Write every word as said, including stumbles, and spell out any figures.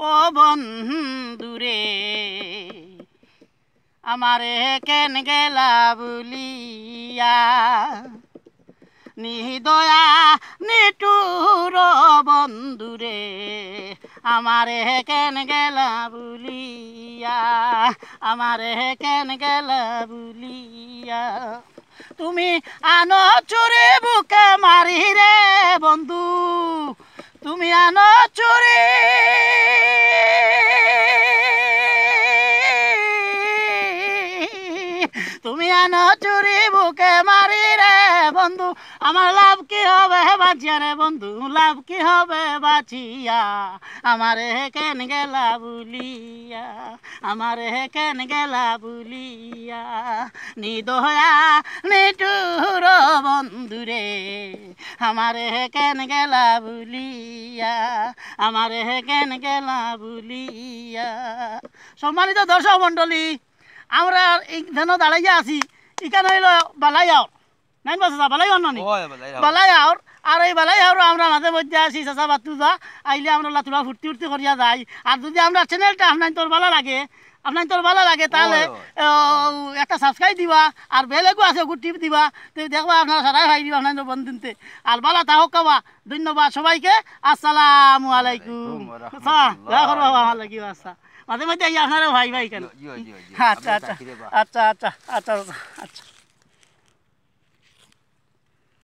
ও বন্ধুরে, আমারে কেন গেলা ভুলিয়া? নিদয়া নিঠুর বন্ধুরে, আমারে কেন গেলা ভুলিয়া? আমারে কেন গেলা ভুলিয়া? তুমি আনো চুরি বুকে মারি রে বন্ধু, তুমি আনো চুরি, তুমি আনো চুরি বুকে মারি রে বন্ধু। আমার লাভ কি হবে বাঁচিয়া রে বন্ধু, লাভ কি হবে বাঁচিয়া? আমারে কেন গেলা ভুলিয়া, আমারে কেন গেলা ভুলিয়া? নিদয়া নিঠুর বন্ধুরে, আমারে কেন গেলা ভুলিয়া, আমারে কেন গেলা ভুলিয়া? সম্মানিত দর্শক মণ্ডলী, আমরা ইখানো দাঁড়াইয়া আছি, ইখান অইলো বালাই আওর। নাইন বাসা বালাই আওর নানি? ওই বালাই আওর। বালাই আওর। আর এই বালাই আওর আমরা মাঝে মধ্যে আসি, চাচা বাত্তু যা, আইলে আমরা লাতুলা ফুর্তি ফুর্তি করিয়া যাই। আর যদি আমরা চ্যানেলটা আপনাইনতর ভালা লাগে, আপনাইনতর ভালা লাগে, তাহলে ওই, ওই। আহ, একটা সাবস্ক্রাইব দিবা, আর বেল এগু আছে, ওগু টিপ দিবা, তো দেখবা আপনারা সারাই পাই দিবা আপনাইনতর বন্ধুতে। আর ভালা থাকউক্কা বা, ধন্যবাদ সবাইকে, আসসালামু আলাইকুম। ওয়ালাইকুম ওয়া আচ্ছা, রাহমাতুল্লাহ। দোয়া করবা বা আমার লাগি, আচ্ছা। মাঝে মধ্যে আইয়া আপনারা ভাই ভাই কেন? জি, জি, জি, জি। আচ্ছা, আপনি আচ্ছা। চাকরি বা। আচ্ছা, আচ্ছা, আচ্ছা, আচ্ছা, আচ্ছা।